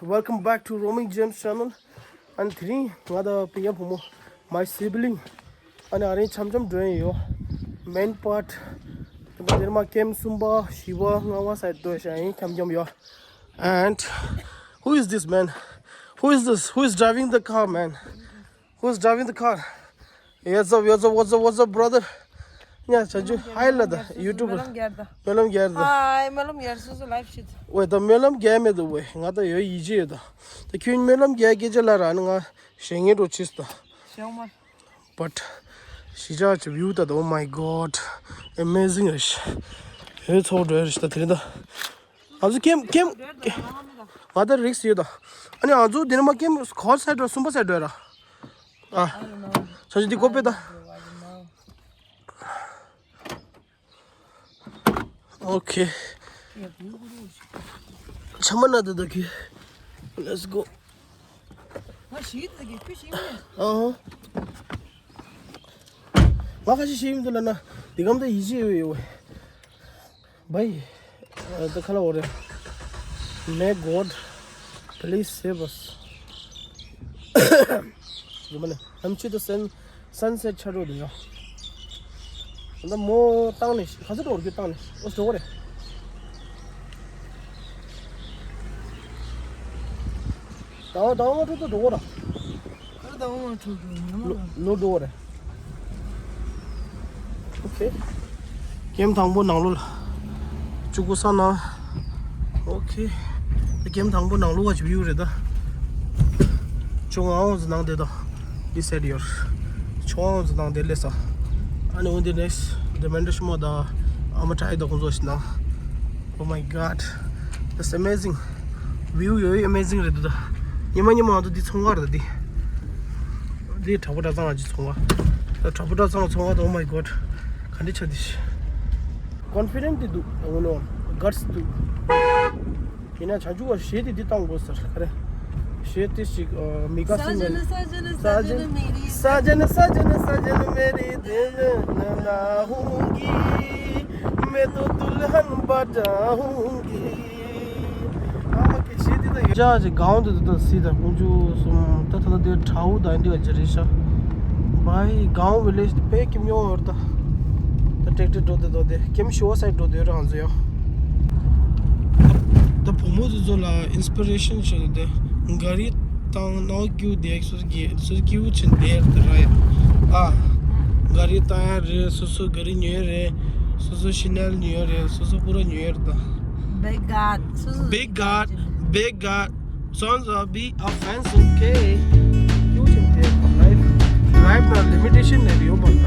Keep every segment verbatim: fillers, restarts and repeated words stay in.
Welcome back to Roaming Gems channel. ཨ་ནི་དེ་རིང་ང་དང་སྤུན་ཀྱག་བུ་མོ། My sibling. ཨ་ནི་ཨ་རིང་འཆམ་འཆམ་འགྲོ་ཡིན་ཡོད། Main part. དེ་མ་དེར་མ་ཀེམ་གསུམ་པ་བཞི་པ་ལྔ་པ་སའི་འགྲོ་ཤག་ཡིན་འཆམ་འཆམ་ཡོད། And who is this man? Who is this? Who is driving the car, man? Who's driving the car? What's up, what's up, what's up, what's up, brother? ཉ་ཆ་ཇུ་ཧའི་ལ་ད་ཡུ་ཊུབ་སྨོན་ལམ་རྒྱལ་ད། སྨོན་ལམ་རྒྱལ་ད། ཧའི་སྨོན་ལམ་རྒྱལ་སོ་སོ་ལའིབ་ཤིད། ཝེ་ད་སྨོན་ལམ་རྒྱལ་མེད་དུ་ཝེ་ང་ད་ཡོད་ཡིད་ཆེས་ཡོད་ད། ད་ཁྱོད་སྨོན་ལམ་རྒྱལ་སྐད་ཆ་ལ་ར་ནི་ང་ཞེ་ངེས་འགྲོ་ཆིས་ད། ཞེའོ་མ། But ཞི་ཅག་ཅི་བིའུ་ད་ད། Oh my God, amazing རེ་ཤ། ཡོད་ཚོགས་འགྲོ་ཡ་རེ་ཤ་ད་དེ་རིང་ད། ང་ཚོ་ཀེམ་ཀེམ། ང་ད་རིགས་ཡོད་ད། ཨ་ནི་ང་ཚོ་དེ་ནི་མ་ཀེམ་ཁོ་སའི་འགྲོ་གསུམ་པ་སའི་འགྲོ་ར། ཨ། ཆ་ཆུ་འདི་ཀོ་པེ་ད། Okay. ཆ་མ་ན་ད་ད་ཁི། Let's go. ང་ཞིག་ད་གི་ཁུ་ཞིག་མེད། ཨ། ང་ཁ་ཤས་ཤིག་ཡིན་འདུག་ལ་ན། འདི་གམ་ད་ཡིད་ཆེས་ཡོད་ཡོད། Bhai, uh, the color order. May God please save us. Gimana? Hamchi the sun, sunset charo de. Anda mo tang ni, kaza dor ke tang ni. Os dor. Dawa dawa tu tu dor. ཁར་ད་འོང་ཐུག་ཐུག་ཉི་མ་ལ། ལོ་འགྲོ་བ་རེད། Okay. ཀེམ་དང་པོ་ནང་ལོགས་ལ། བཅུ་དགུ་ས་ན། Okay. ཀེམ་དང་པོ་ནང་ལོགས་ཀྱི་བིའུ་རེད་ད། བཅོ་ལྔ་འོང་ཟི་ནང་དེ་དང་། This side your. བཅོ་ལྔ་འོང་ཟི་ནང་དེ་ལས་ས། ཨ་ནི་འོན་ཏེ་next. དེ་མེན་ཏྲ་ཤི་མོ་ད། ཨ་མ་ཏྲའི་ད་ཁོང་ཚོ་ཞིག་ན། Oh my God. That's amazing. View ཡོད་amazing རེད་འདུག་ད། ཉི་མ་ཉི་མ་ང་ཚོ་འདི་ཚོང་ཁང་རེད་འདི། འདི་དྲག་པོ་གྲྭ་ཚང་ལ་ཅིག་ཚོང་ཁང་། ད་དྲག་པོ་གྲྭ་ཚང་ལ་ཚོང་ཁང་ད། Oh my God. ག་འདྲ་ཆགས་འདི་ཤི། Confident འདི་འདུག་འོ་ནོ། Guts འདུག་ཡིན་ན་བྱང་ཆུབ་པ་གཞས་དེ་འདི་བཏང་དགོས་ཟེར་ག་རེ། གཞས་དེ་ཞིག་མི་དགའ་སེམས། ساجن ساجن ساجن میری ساجن ساجن میری دل نہ لاؤں گی میں تو دلہن بجاؤں گی. ཅག་ཅིག་གའོན་དུ་དུ་སི་དང་ཀུང་ཅུ་སུམ་ད་ད་ད་དེ་ཁྲའུ་དང་འདི་བ་ཅི་རེད་ཤག་བའི་གའོན་ཝི་ལེཇ་དེ་དཔེ་ཀྱིམ་ཡོང་བར་ད། ད་ཏྲེག་ཏྲེ་འགྲོ་དེ་འགྲོ་དེ་ཀྱིམ་ཤོ་སའི་འགྲོ་དེ་རང་ཚོ་ཡོ། ད་བུ་མོ་དེ་ཚོ་ལ་ཨིན་སི་པི་རེ་ཤན་བྱེད་དེ་ག་རི་དང་ནོ་ཀྱུ་དེ་སོ་སོ་སྐྱིད་སོ་སོ་སྐྱིད་པོ་ཆེན་དེ་ད་ར་ཡ། ཨ། ག་རི་བཏང་ཡ་རེད། སོ་སོ་ག་རི་ཉོས་རེད། སོ་སོ་ཤི་ནལ་ཉོས་རེད། སོ་སོ་པུ་ར་ཉོས་རེད་ད། Big God. Big God. Big God. Sons of be offense, okay? You can take a life. Life ན་ལི་མི་ཊེ་ཤན་ནས་ཡོད་པ་ད།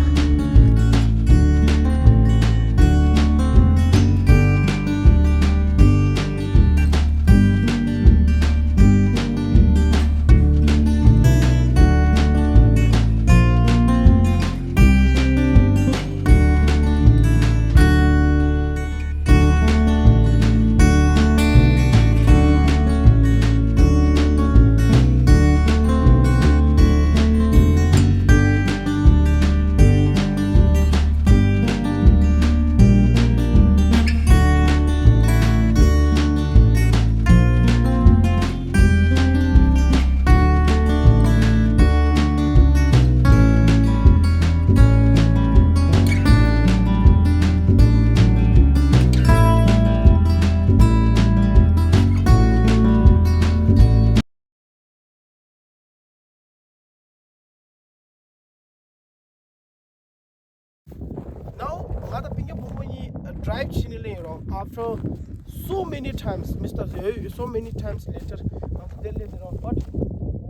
Now ང་དང་སྤུན་ཀྱག་བུ་མོ་གཉིས་ཌ་རའིབ་བྱེད་ནི་ལེན་རོགས། After so many times, Mister, so many times later ང་ཚོ་དེ་ལེན་རོགས། But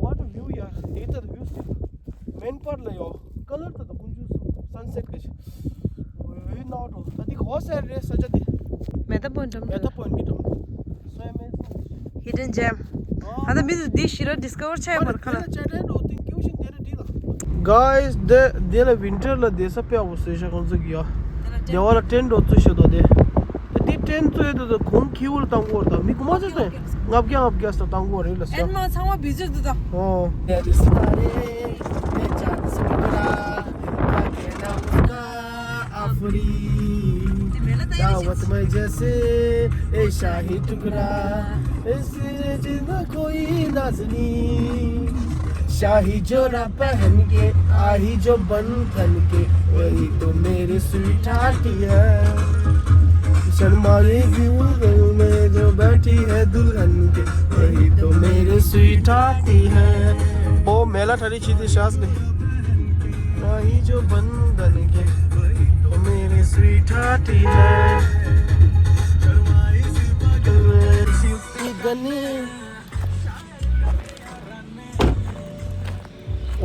what a view ཡ། Look at the view still. མེན་པར་ལ་ཡོ། ཀ་ལར་ད་ད་ཀུན་ཆུ་སུ་སན་སེཊ་ག་ཤི། ཝི་ནོ་ཌོ་ད་འདི་གོ་སེ་རེད་ས་ཆ་འདི། མེ་ད་པོན་ཊམ་མེ་ད་པོན་མི་ཌོམ། So amazing. Hidden gem. ཨ་ད་མི་འདི་ཤི་ར་ཌིས་ཀ་ཝར་ཆ་ཡ་མར་ཁ་ལ། Guys, དེ་དེ་ལ་ཝིན་ཊར་ལ་དེ་ས་དཔེ་ཡག་པོ་བཟོས་ཤག་ཁོང་ཚོ་གི་ཡ། དེ་བ་ལ་ཊེན་ཊ་འདྲ་བཙུགས་ཤག་དོ་དེ། དེ་ཊེན་ཊ་བཙུགས་ཡོད་དུས་གོང་ཁེ་པོ་ལ་བཏང་གི་ཡོད་རེད་ད། མི་དགུ་མ་ཚད་དེ་ལྔ་བརྒྱ་ལྔ་བརྒྱ་ཙམ་བཏང་གི་ཡོད་རེད་ལ་ས། ཨེན་མ་ཚང་མ་བི་ཇི་འདུག་ད། ཨོ། دعوت میں جیسے اے شاہی ٹکڑا، اس میں جتنا کوئی ناز نہیں۔ شاہی جورا پہن کے، آہی جو بن تھن کے، وہی تو میری سویٹ ہارٹ ہے۔ شرمائی بھی وہ میں جو بیٹھی ہے دلہن کے، وہی تو میری سویٹ ہارٹ ہے۔ او میلا ٹھری چیتی شاز نے، آہی جو بن تھن کے، وہی تو میری سویٹ ہارٹ ہے۔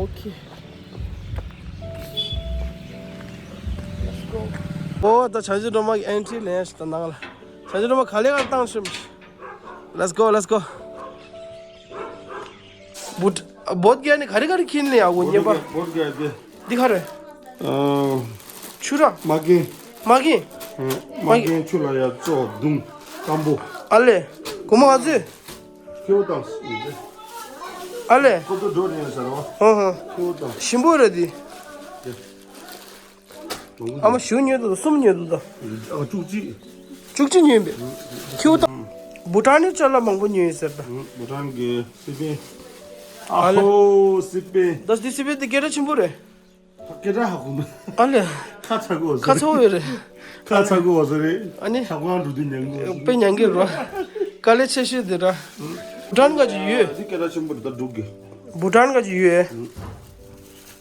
Okay. ཨོ་ད་བྱང་ཆུབ་སྒྲོལ་མ་གི་ཨེན་ཊི་ལེན་ཤི་ད་ནང་ལ། བྱང་ཆུབ་སྒྲོལ་མ་ག་ལེ་ག་བཏང་ཤི། Let's go, let's go. བུད་བོད་རྒྱལ་ནི་ག་རེ་ག་རེ་ཁྱིན་ལེ་ཡ་འོ་ཉེ་པ། བོད་རྒྱལ་དེ། འདི་ག་རེ། ཨ། ཆུ་ར། མ་གིན། མ་གིན། མ་གིན་ཆུ་ལ་ཡ་བཙོ་བདུང་སྐམ་པོ། ཨ་ལེ། གོ་མ་ཨ་ཙི། ཁེའུ་དང་། ཨ་ལེ། ཁོ་ཚོ་འགྲོ་རེད་ཟེར་བ། ཧོ་ཧོ། ཁེའུ་དང་། ཞིམ་པོ་རེད་འདི། ཨ་མ་ཞུ་ཉོས་འདུག་གསུམ་ཉོས་འདུག་ད། ཨ་བཅུ་གཅིག་བཅུ་གཅིག་ཉོས་པས། ཁེའུ་དང་། བུ་ཊན་ནི་ཅ་ལག་མང་པོ་ཉོས་ཡོད་ཟེར་ད། བུ་ཊན་གི་སི་པན། ཨ་ལེ། ཨ་ཧོ་སི་པན། ད་འདི་སི་པན་འདི་སྐད་གྲགས་ཆེན་པོ་རེད། སྐད་གྲགས་ཧ་གོ་མ། ཨ་ལེ། ཁ་ཚ་གོ་ཁ་ཚ་བོ་ཡོད་རེད། ཁ་ཚ་གོ་བ་ཟེར་རེད། ཨ་ནི། ཆ་གང་འགྲོ་དུས་ཉན་གོ་དཔེ་ཉན་གི་རོ། དཀའ་ལས་ཆེ་ཤོས་དེ་ར། བུ་ཊན་ག་ཅིག་ཡོད། འདི་སྐད་གྲགས་ཆེན་པོ་རེད་ད་འབྲུག་གི། བུ་ཊན་ག་ཅིག་ཡོད།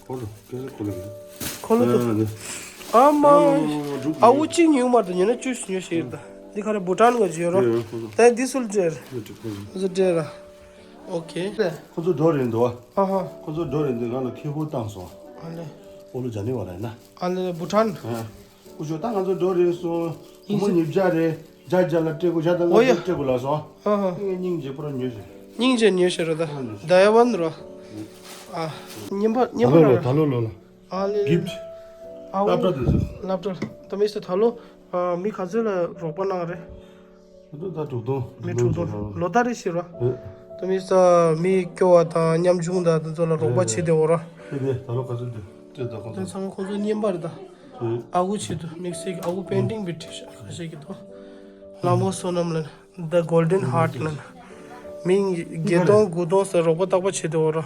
ཁོ་ལོ་ཁེ་ཁོ་ལོ་ཁེ། ཁོ་ལོ་ཨ་ཏོ། ཨ་མ། ཨ་འབྲུག་གི། ཨ་འུ་གཅིག་ཉུང་མ་རེད་ཉོས་ན་བཅུ་ཉོས་ཤེས་རེད་ད། འདི་ག་རེ་བུ་ཊན་ག་ཅིག་ཡོད་རོ། ཡོད་ཡོད་ཁོ་ལོ། ད་འདི་སུལ་ཅེར། ཡོད་ཅིག་ཁོ་ལོ། སུལ་ཅེར་ར། ཨོ་ཁེ། ཁོ་ཚོ་འགྲོ་རན་འདུག་བ། ཨ་ཧ། ཁོ་ཚོ་འགྲོ་རན་འདུག་ང་ལ་ཁེ་ཧུ་བཏང་སོང་། ཨ་ལེ། ཨོ་ལོ་ཇ་ནི་བ་ལ་ཡིན་ན། ཨ་ལེ་བུ་ཊན། ཨ། ཨུ་ཅོ་ད་ང་ཚོ་འགྲོ་རན་སོང་། ཡིན་སྐུ་མོ་ཉིས་བརྒྱ་རེད། བརྒྱ་བརྒྱ་ལ་སྤྲད་དགོས་བརྒྱ་དང་ལྔ་བརྒྱ་སྤྲད་དགོས་ལ་སོང་། ཨོ་ཡ། ངས་སྙིང་རྗེ་པོ་ར་ཉོས་ཤིག་སྙིང་རྗེ་ཉོས་ཤིག་ར་ད། ཨ་ནི། ད་ཡ་བན་ར། ཨ། སྙན་པ་སྙན་པ་ར། ད་ལོ་ལོ་ལ། ཨ་ལེ། གིཕ་ཊི། ཨ་འོ། སློབ་གྲྭ་དེ་ཚོ། སློབ་གྲྭ། ད་མི་སྟེ་ད་ལོ། ཨ། མི་ག་ཚོད་ལ་རོགས་པ་གནང་རེད། ད་ལྟ་དྲུག་སྟོང་། མི་དྲུག་སྟོང་། ལོ་ལྟར་རེ་བཞིན་རོ། ཨེ། ད་མི་ས་མི་སྐྱོ་བ་དང་ཉམ་ཆུང་དང་དེ་ཚོ་ལ་རོགས་པ་བྱེད་དེ་འོ་ར། ཨེ་ཨེ། ད་ལོ་ག་ཚོད་འདུག་ལྟོས་དང་ཁོང་ཚོ། དེ་ཚང་མ་ཁོང་ཚོ་བརྙན་པར་དང་། ཨེ། ཨ་ཁུ་བྱེད་དུ་དམིགས་བསལ་གྱི་ཨ་ཁུ་པེན་ཊིང་བི་ཊི་ཁ་ཤས་ཀྱི་དོ། ལྷ་མོ་བསོད་ནམས་ལ་The Golden Heart ལ་མི་བརྒྱད་སྟོང་དགུ་སྟོང་ཟེར་རོགས་པ་རྟག་པ་བྱེད་དེ་འོ་ར།